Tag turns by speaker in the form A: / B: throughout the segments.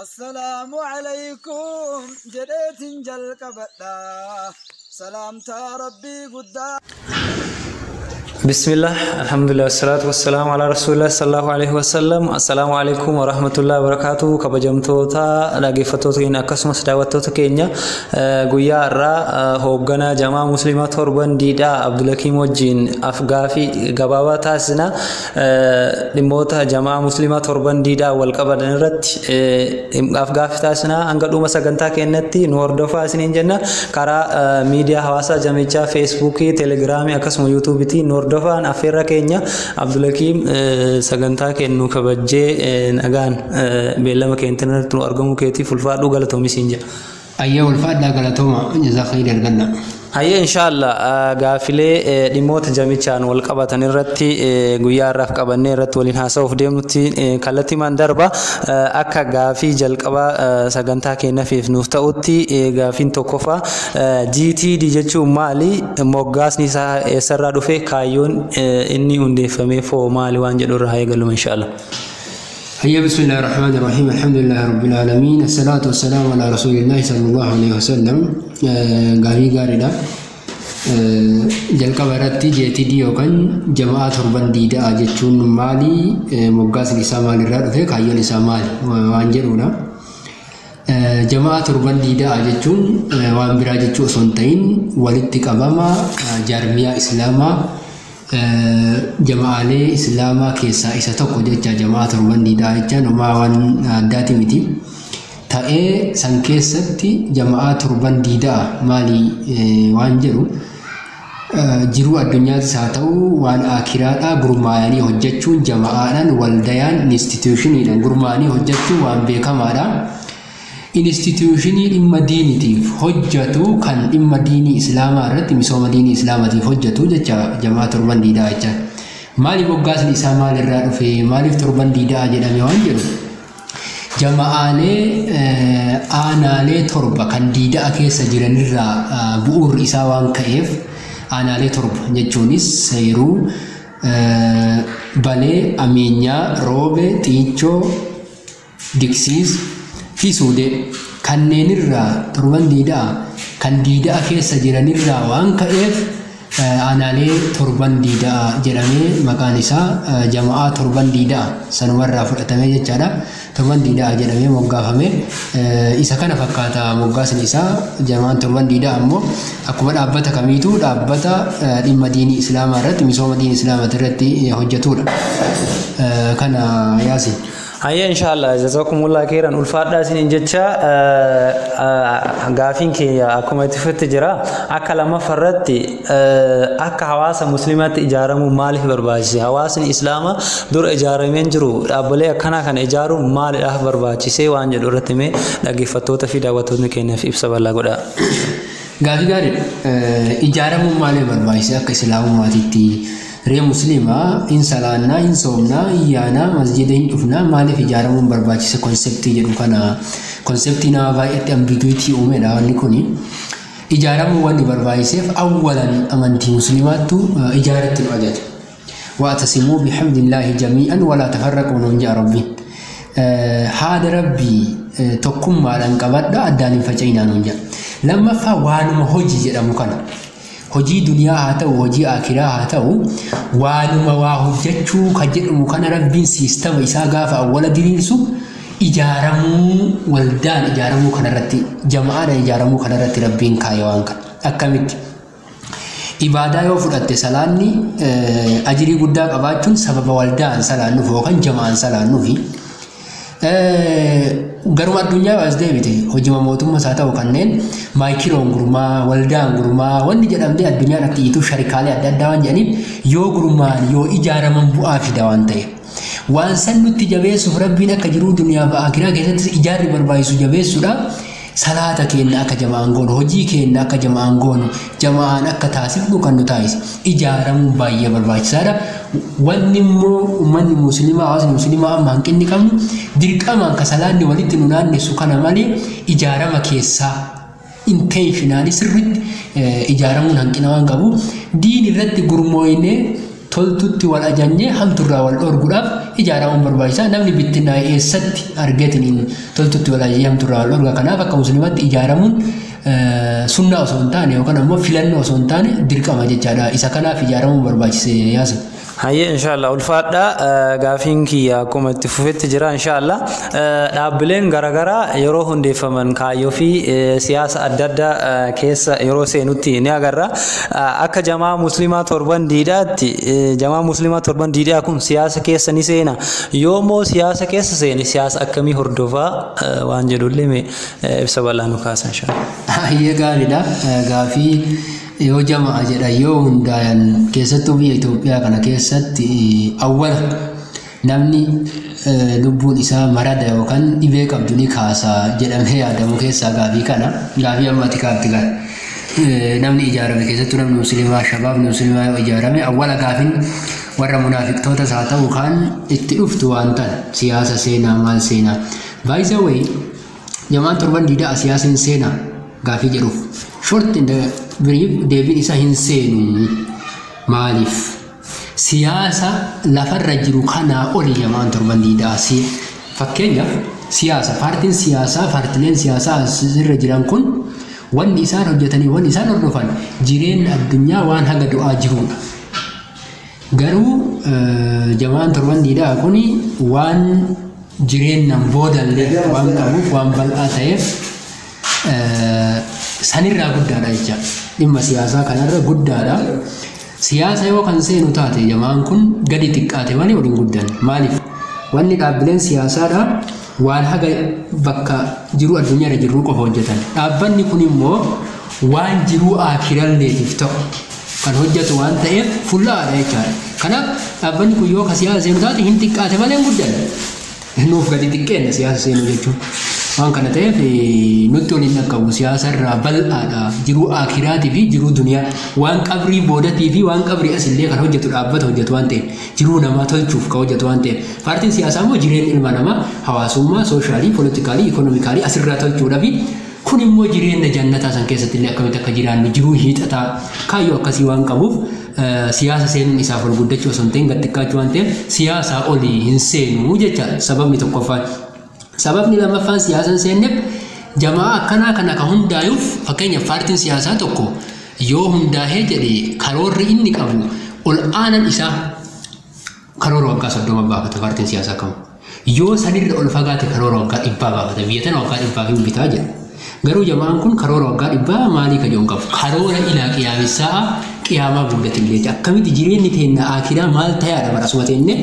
A: Assalaamu alaykum jedheetin jalqabadha. Salaamtaa Rabbii guddaa.
B: Bismillah, alhamdulillah, wassalatu wassalamu ala rasulillah sallallahu alaihi wasallam. Assalaamu alaikum wa rahmatullahi wa barakatuh. Kabajamtoota dhaggeeffattoota keenya akkasumas daawwattoota keenya, guyyaa har'aa hoogganaa jamaa musliimaa Torban Diidhaa Abdulhakiim wajjin afgaafii gabaabaa taasisna. Dhimmoota jamaa musliimaa Torban Diidhaa wal qabatan irratti afgaafii taasisna. Hanga dhuma sagantaa keenyatti nu hordofaa isiniin jenna. Karaa miidiyaa hawaasaa jamichaa Feesbuukii, Telegiraamii akkasuma Yuutuubiitiin nu hordofaan affeerra keenya. Abdulhakiim, sagantaa kennu kabajjee nagaan beellama keenya irratti nu argamuu keetiif ulfaadhuu, galatoomi siin jedha.
C: Ayyaa, ulfaadhaa, galatooma, jazaa khayri arganna.
B: Hayyee, inshaallah, gaafilee dhimmoota jamichaan wal qabatan irratti guyyaa har'aaf qabannee irratti waliin haasa'uuf deemnutti kallattiimaan darba. Akka gaafii jalqabaa sagantaa keenyaaf nuuf ta'utti, gaafiin tokkoffaa, GTD jechuun maali? Moggaasni isaa eessarraa dhufe? Kaayyoon inni hundeeffameef hoo maali waan jedhu irraa haa eegalu, inshaallah.
C: هيا، بسم الله الرحمن الرحيم، الحمد لله رب العالمين، الصلاة والسلام على رسول الله صلى الله عليه وسلم. Gaafii gaariidha. Jalqaba irratti JTD yookaan Jamaa Torban Diidaa jechuun maali? Moggaasni isaa maalirraa dhufe? Kaayyoon isaa maali? Waan jedhudha. Jamaa Torban Diidaa jechuun waan biraa jechuu osoo hin ta'in, walitti qabama jaarmiyaa Islaamaa, jama'aalee Islaamaa keessaa isa tokko jecha. Jamaa Torban Diidaa jechaan homaa waan addaati miti. Ta'ee san keessatti Jamaa Torban Diidaa maali waan jedhu, jiruu addunyaatis haa ta'u waan akiraadhaa gurmaa'anii hojjechuun, jama'aadhaan, waldayaan, institutioniidhaan gurmaa'anii hojjechuun waan beekamaadha. Institutionii dhimma diiniitiif hojjetu, kan dhimma diinii Islaamaa irratti, misooma diinii Islaamaatiif hojjetu jecha Jamaa Torban Diidaa jecha. Maali moggaasni isaa, maalirraa dhufe, maaliif Torban Diidaa jedhame waan jedhu, jama'aalee aanaalee torba kan Diidaa keessa jiranirraa bu'uurri isaa waan ka'eef. Aanaalee torba jechuunis Seeruu, Balee, Ameenyaa, Roobe, Xiichoo, Diksiis fi Suudee kanneenirraa, Torban Diidaa kan Diidaa keessa jiranirraa waan ka'eef, aanaalee Torban Diidaa jedhamee maqaan isaa Jama'aa Torban Diidaa sanumarraa fudhatamee jechaadha. Torban Diidaa jedhamee moggaafame. Isa kana fakkaata moggaasni isaa. Jama'aan Torban Diidaa ammoo akkuma dhaabbata kamiituu dhaabbata dhimma diinii Islaamaa irratti, misooma diinii Islaamaa irratti hojjetudha. Kana yaasi.
B: Hayyee, inshaallah, jazakumullah khairan, ulfaadhaa isiniin jecha. Gaafiin keenya akkuma itti fufetti jira. Akka lammaffaa irratti, akka hawaasa musliimaatti ijaaramuu maaliif barbaachise? Hawaasni Islaamaa dura ijaaramee jiru, dhaabbilee akkanaa kana ijaaruun maaliidhaaf barbaachise waan jedhu irratti mee dhaggeeffattoota fi daawwattoonni keenyaaf ibsa bal'aa godhaa.
C: Gaafii gaariidha. Ijaaramuun maaliif barbaachise akka Islaamummaatitti? Ree musliimaa hin salaannaa, hin soomnaa, hin yaanaa, masjida hin dhufnaa, maaliif ijaaramuun barbaachise conceptii jedhu kana, conceptii nama baay'eetti ambiguity uumedha wanni kuni. Ijaaramuu wanni barbaachiseef, awwalan amantii musliimaattu ijaaratti nu ajaja. واعتصموا بحبل الله جميعا ولا تفرقوا nuun jedha Rabbiin. Haada Rabbii tokkummaadhaan qabadha, addaan hin faca'inaa nuun jedha. Lammaffaa, waanuma hojii jedhamu kana, hojii duniyaa haa ta'u, hojii akiraa haa ta'u, waanuma waa hojjechuu ka jedhamu kana, Rabbiin systema isaa gaafa awwala diriirsu ijaaramuu, waldaan ijaaramuu kanarratti, jama'aadhaan ijaaramuu kanarratti Rabbiin kaayee waan kana. Akkamitti? Ibaadaa yoo fudhatte, salaanni ajirii guddaa qabaachuun sababa waldaan salaannuuf yookaan jama'aan salaannuufi. Garuma addunyaa as deebite, hojii mootummaas haa ta'u, kanneen microon gurmaa, waldaan gurmaa wanni jedhamtee addunyaan akka hiituu sharikaalee adda addaa waan jedhaniif, yoo gurmaan, yoo ijaaraman bu'aa fida waan ta'eef. Waan san nutti jabeessuuf Rabbiin akka jiruu duniyaa fi akiraa keessatti ijaarri barbaachisu jabeessuudha. Salaata keenya akka jama'aan goonu, hojii keenya akka jama'aan goonu, jama'aan akka taasifnu kan nu taasise ijaaramuun baay'ee barbaachisaadha. Wanni immoo uummanni musliimaa, hawaasni musliimaa amma hanqinni qabnu, dirqamaan ka salaanni walitti nu naannessu kana malee, ijaarama keessaa intentionally sirriitti ijaaramuun hanqina waan qabu, diin irratti gurmooynee toltutti wal ajajnee hamturraa wal dhorguudhaaf Ijaaramuun barbaachisaa. Namni bittinnaa'e eessatti argeetiin toltutti walaayyamtu irraa dhorga. Kanaaf akka musliimaatti ijaaramuun sunnaa osoo hin taane yookaan ammoo filannoo osoo hin taane dirqama jechaadha. Isa kanaaf ijaaramuun barbaachise yaasa.
B: Hayyee, inshallah, ulfaadha. Gaafiin kiyya akkuma itti fufetti jira, inshallah. Dhaabbileen garaagaraa yeroo hundeeffaman kaayyoo fi siyaasa adda addaa keessa yeroo seenutti ni agarra. Akka Jamaa Musliimaa Torban Diidaatti, Jamaa Musliimaa Torban Diidaa kun siyaasa keessa ni seena? Yoommoo siyaasa keessa seene, siyaasa akkamii hordofaa waan jedhullee mee ibsa bal'aa nu kaasa, inshallah.
C: Hayyee, gaariidha. Gaafii yoo jama'a jedhan yoo hundaayan, keessattuu biyya Itoophiyaa kana keessatti, awwala namni lubbuun isaa marada yookaan dhibee qabdu ni kaasa jedhamee yaadamu keessaa gaafii kana, gaafii ammati kaafti kana. Namni ijaarame, keessattuu namni musliimaa, shabaabni musliimaa yoo ijaarame, awwala gaafiin warra munaafiqtootas haa ta'u kan itti dhuftu waan ta'an siyaasa seenaa maal seenaa. By the way, Jamaan Torban Diidaa siyaasa hin seenaa gaafii jedhuuf, short in the brief, deebiin isaa hin seenu. Maaliif? Siyaasa lafarra jiru kanaa oli Jamaan Torban Diidaa. Fakkeenyaaf siyaasa paartiin siyaasaa, paartileen siyaasaa asirra jiran kun, wanni isaan hojjetanii, wanni isaan hordofan jireenya addunyaa waan haga du'aa jirudha. Garuu Jamaan Torban Diidaa kun waan jireenyaan boodallee waan qabuuf, waan bal'aa ta'eef, sanirraa guddaadha jecha. Dhimma siyaasaa kanarra guddaadha. Siyaasa yoo kan seenu taate, jamaan kun gadi xiqqaate malee waliin guddan. Maaliif? Wanni dhaabbileen siyaasaadha waan haga bakka jiru addunyaarra jirru qofa hojjetan. Dhaabbanni kun immoo waan jiruu akiralleetiif ta'u kan hojjetu waan ta'eef fullaa'aadha jechaadha. Kanaaf dhaabbanni kun yoo ka siyaasa seenu taate, hin xiqqaate malee hin guddanne. Nuuf gadi xiqqeenna siyaasa seenuu jechuun. Waan kana ta'eef nutti waliin dhaqqabu, siyaasa irraa bal'aadha. Jiruu akiraatii fi jiruu duniyaa, waan qabrii boodatii fi waan qabrii asillee kan hojjetu dhaabbata hojjetu waan ta'eef, jiruu namaa tolchuuf kan hojjetu waan ta'eef. Paartiin siyaasaa immoo jireenya ilma namaa hawaasummaa, social, political, economical asirraa tolchuudhaa fi kun immoo jireenya jannataa san keessatti illee akkamitti akka jiraannu jiruu hiixataa kaayyoo akkasii waan qabuuf, siyaasa seenuun isaaf ol guddachuu osoo hin ta'in gad xiqqaachuu waan ta'eef, siyaasaa olii hin seenuu jecha sababni tokkoffaan. Sababni lammaffaan siyaasa hin seenneef, jamaa akkanaa kana kan hundaa'uuf, fakkeenyaaf paartiin siyaasaa tokko yoo hundaa'ee jedhe, karoorri inni qabu ol aanan isaa karoora waggaa 30 baafata paartiin siyaasaa kamu. Yoo sanirra ol fagaate karoora waggaa 100 baafata, biyya tana waggaa 100 hin bitaa jedha. Garuu jamaan kun karoora waggaa 100 maalii ka jedhu qabu. Karoora ilaa qiyaamessaa, qiyaamaa boodatti illee akkamitti jireenyi keenya akiraa maal ta'aadha, bara teenne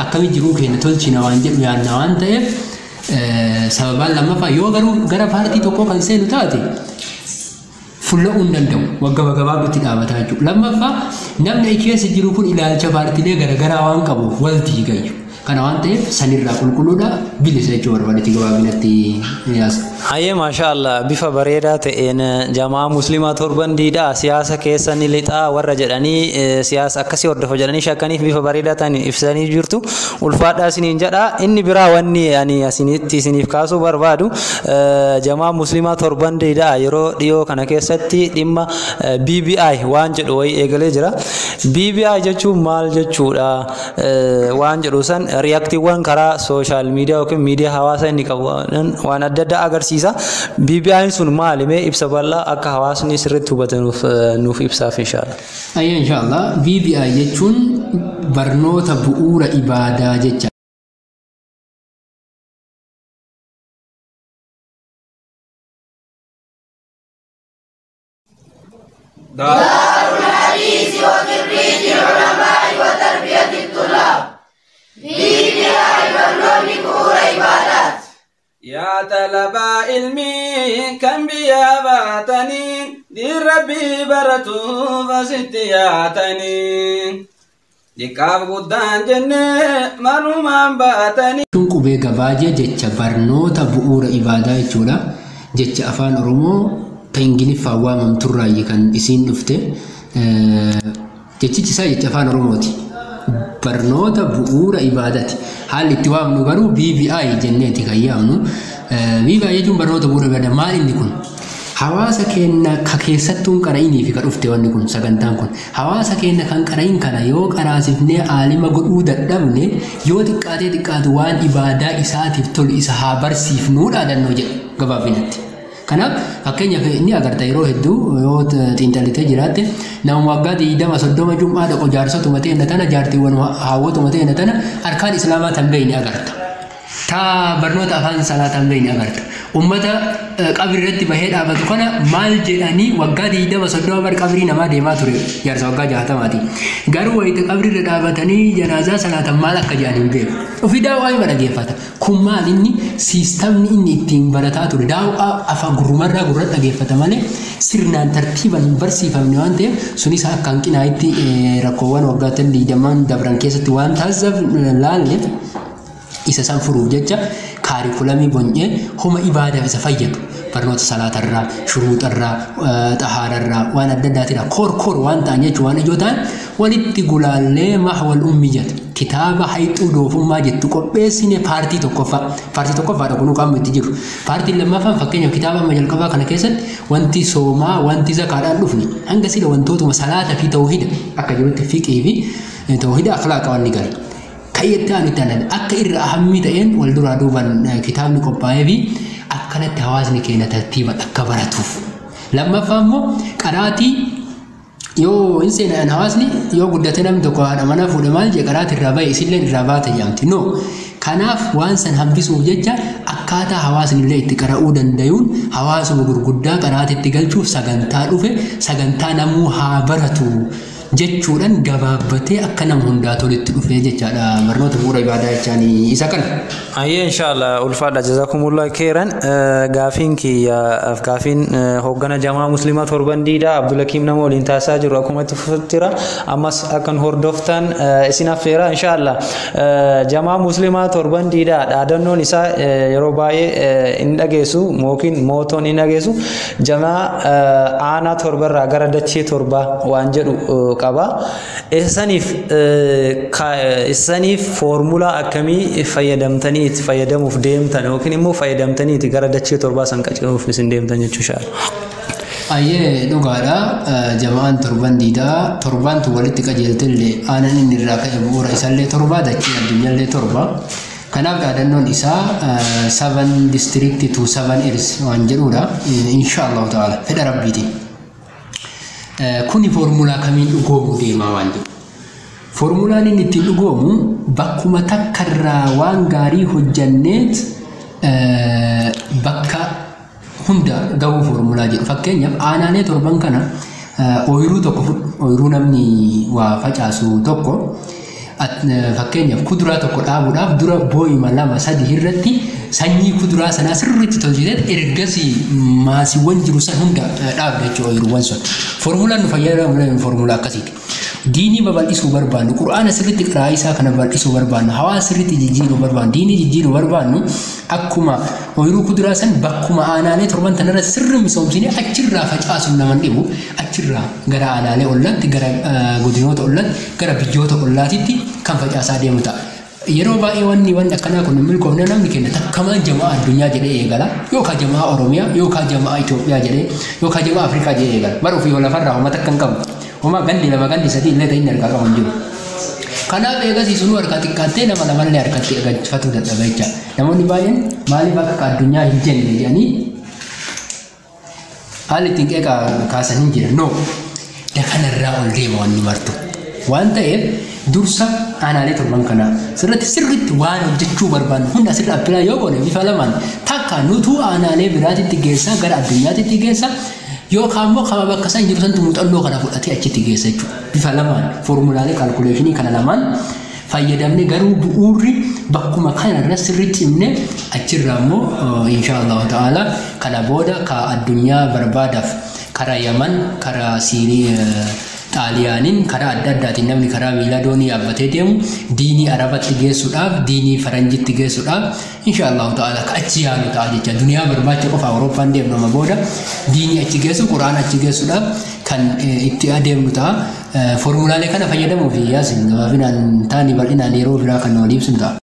C: akkamitti jiruu keenya tolchina waan jedhu yaadna waan ta'eef, sababaan lammaffaa. Yoo garuu gara paartii tokkoo kan seenu taate, fulla'uu hin danda'u, waggaa gabaabdutti dhaabataa jechuudha. Lammaffaa, namni keessa jiru kun ilaalcha paartiilee garaagaraa waan qabuuf wal diigayyu. Kana waan ta'eef sanirraa qulqulluudha, bilisa jechuu barbaadetti gabaabinatti yaasa.
B: Hayyee, maasha Allah, bifa bareedaa ta'een Jamaa Musliimaa Torban Diidaa siyaasa keessa ni lixaa warra jedhanii, siyaasa akkasii hordofa jedhanii shakkaniif bifa bareedaa ta'an ibsanii jirtu. Ulfaadhaa isiniin jedha. Inni biraa wanni ani asinitti isiniif kaasuu barbaadu, Jamaa Musliimaa Torban Diidaa yeroo dhiyoo kana keessatti dhimma BBI waan jedhu wayii eegalee jira. BBI jechuun maal jechuudha waan jedhu san reactiiwwan karaa social media yookiin miidiyaa hawaasaa inni qabu waan adda addaa agarsiisa. BBI'n sun maali? Mee ibsa bal'aa akka hawaasni sirriitti hubatanuuf nuuf ibsaaf, inshaalla.
C: Ayya, inshaalla, BBI jechuun barnoota bu'uura ibaadaa jecha.
A: دار الحديث وخريج العلماء وتربية الطلاب، BBI barnoonni bu'uura ibaadaati. Yaa talabaa ilmii kan biyyaa baatanii, diin rabbii baratuuf asitti yaatanii. Xiqqaaf guddaan jennee malumaan baatanii.
C: Kun qubee gabaajee jecha barnoota bu'uura ibaadaa jechuudha. Jecha afaan Oromoo ta Ingiliffaan waamamturraayi kan isiin dhufte. Jechichi isaa jecha afaan Oromooti. Barnoota bu'uura ibaadaati. Haalli itti waamnu garuu BBI jenneeti kan yaamnu. BBI jechuun barnoota bu'uura ibaadaa, maal inni kun? Hawaasa keenya ka keessattuu hin qara'inii fi ka dhufte wanni kun sagantaan kun hawaasa keenya kan qara'in kana yoo qaraasifnee aalima godhuu dadhabne yoo xiqqaatee xiqqaatu waan ibaadaa isaatiif tolu isa haa barsiifnuu dhaadannoo jedha gabaabinatti. Kanaaf fakkeenyaaf inni agarta yeroo hedduu yoo xiinxallitee jiraatte nama waggaa 20-30 jum'aa dhaqu jaarsotuma ta'e tana jaartiiwwan haawwatuma ta'e tana arkaan islaamaa tan beeyni agarta. Ta barnoota afaan salaa tan beeyni agarta. Ummata qabri irratti bahee dhaabatu kana maal jedhanii waggaa 20-30 bar qabrii namaa deemaa ture jaarsa waggaa 60ti. Garuu wayita qabri irra dhaabatanii janaazaa salaatan maal akka jedhan hin beeku. Ofii daawwaa hima dhageeffata. Kun maal inni siistamni inni ittiin barataa ture daawwaa afaan gurrumarraa gurra dhageeffata malee sirnaan tartiiban hin barsiifamne waan ta'eef sunis akka hanqinaa'itti rakkoowwan waggaa 20 dabran keessatti waan taasisan laalleef isa san furuuf jecha kaarikulamii bonyee homa ibaadaaf isa fayyadu barnoota salaatarraa, shuruuxarraa, xahaararraa waan adda addaatirraa koor waan ta'an jechuun waan ijoo ta'an walitti gulaallee mahwal ummi jedhu kitaaba hayxuu doofummaa jettu qopheessine paartii tokkoffaa. Paartii tokkoffaadha kunuu qaamni itti jiru. Paartiin lammaffaan fakkeenyaaf kitaaba amma jalqabaa kana keessatti wanti soomaa wanti zakaadhaan dhufne hanga sila wantootuma salaata fi tawhida akka jirutti fiqii fi tawhida akhlaaqa waan ni gala. Kayyatti aanu itti aanan akka irra ahammii ta'een wal duraa duuban kitaabni qophaa'ee fi akkanatti hawaasni keenya tartiiban akka baratuuf. Lammaffaa immoo qaraatii yoo hin seenan hawaasni yoo guddate namni tokko haadha manaa fuudhe maal jee qaraatii irraa bahe isillee irraa baate jedhamti. No. Kanaaf waan san hambisuuf jecha akkaataa hawaasni illee itti qara'uu danda'uun hawaasuma gurguddaa qaraatiitti galchuuf sagantaa dhufe sagantaa namuu haa baratu jechuudhaan gabaabbatee akka nama hundaa tolitti dhufee jechaadha. Barnoota bu'uura ibaadaa jechaan isa kana.
B: Ayyee inshallah ulfaadha jazakumullah khairan. Gaafiin kiyya gaafiin hoggana jamaa musliimaa torban diidaa Abdulhakiim nama waliin taasisaa jiru akkuma itti fufettira ammas akkan hordoftan isin affeera inshallah. Jamaa musliimaa torban diidaa dhaadannoon isaa yeroo baay'ee hin dhageessu yookiin mootoon hin dhageessu jamaa aanaa torbarraa gara dachee torbaa waan jedhu qaba. Isaniif foormulaa akkamii fayyadamtanii itti fayyadamuuf deemtan yookiin immoo fayyadamtanii itti gara dachee torbaa san qaceeluuf isin deemtan jechuudha.
C: Ayyee dhugaadha. Jamaan torban diidaa torbaantu walitti qajeeltellee aanan inni irraa ka'e bu'uura isaallee torbaa dachee addunyaallee torba. Kanaaf dhaadannoon isaa 7 district to 7 earth waan jedhudha. Insha Allah ta'ala fedha rabbiitiin. Kuni foormulaa kamiin dhugoomuu deemaa waan jedhu. Foormulaan inni ittiin dhugoomu bakkuma takkarraa waan gaarii hojjanneet bakka hunda gahuu foormulaa jedhu. Fakkeenyaaf aanaalee torban kana ooyiruu tokko ooyiruu namni waa facaasu tokko fakkeenyaaf kuduraa tokko dhaabuudhaaf dura booyima 2-3 irratti sanyii kuduraa sanaa sirriitti tolchitee ergasii maasiiwwan jiru san hunda dhaabda jechuudha ooyiruuwwan sun. Foormulaan nu fayyadamu foormulaa akkasiiti. Diinii babal'isuu barbaannu, Qur'aana sirriitti qiraa'aa isaa kana babal'isuu barbaannu, hawaasa sirriitti jijjiiruu barbaannu, diinii jijjiiruu barbaannu akkuma ooyiruu kuduraa san bakkuma aanaalee torban tanarra sirri misoomsinee achirraa facaasuun nama dhibu achirraa gara aanaalee ollaatti, gara godinoota ollaatti, gara biyyoota ollaatitti kan facaasaa deemu ta'a. Yeroo baay'ee wanni akkanaa kun milkoofne namni keenya takkamaan jamaa addunyaa jedhee eegala yookaan jamaa Oromiyaa yookaan jamaa Itoophiyaa jedhee yookaan jamaa Afrikaa jedhee eegala. Bara ofii lafarraa uummata akka hin qabne uumaa gandi 2 gandi 3 illee ta'in harkaa qabu hin jiru. Kanaaf eegasii sunuu harkaa xiqqaattee nama lamallee harkatti eeggachiifatu dadhaba jecha. Namoonni baay'een maaliif akka addunyaa hin jenne jedhanii haalli ittiin qeeqa kaasan hin jira. No, dakanarraa ol deema wanni martu. Waan ta'eef dursa aanaalee torban kana sirriitti sirriitti waan hojjechuu barbaannu hunda asirra appilaa yoo goone bifa lamaan takka nutuu aanaalee biraatitti geessaa gara addunyaatitti geessaa yookaan immoo kama bakka san jiru santu muuxannoo kana fudhatee achitti geessa jechuudha. Bifa lamaan foormulaalee kaalkuleeshinii kana lamaan fayyadamne garuu bu'uurri bakkuma kanarra sirriitti himne achirraa immoo insha Allahu ta'ala kana booda ka addunyaa barbaadaaf karaa Yaman karaa Siiriyaa Xaaliyaaniin karaa adda addaatiin namni karaa miilaa doonii yaabbatee deemu diinii Arabatti geessuudhaaf diinii Faranjitti geessuudhaaf insha Allahu ta'ala ka achi yaalu ta'a jecha duniyaa barbaacha qofa Awurooppaan deemnu amma booda diinii achi geessu Qura'aan achi geessuudhaaf kan itti adeemnu ta'a. Foormulaalee kana fayyadamuuf yaasin gabaabinaan taanii bal'inaan yeroo biraa kan walii ibsinu ta'a.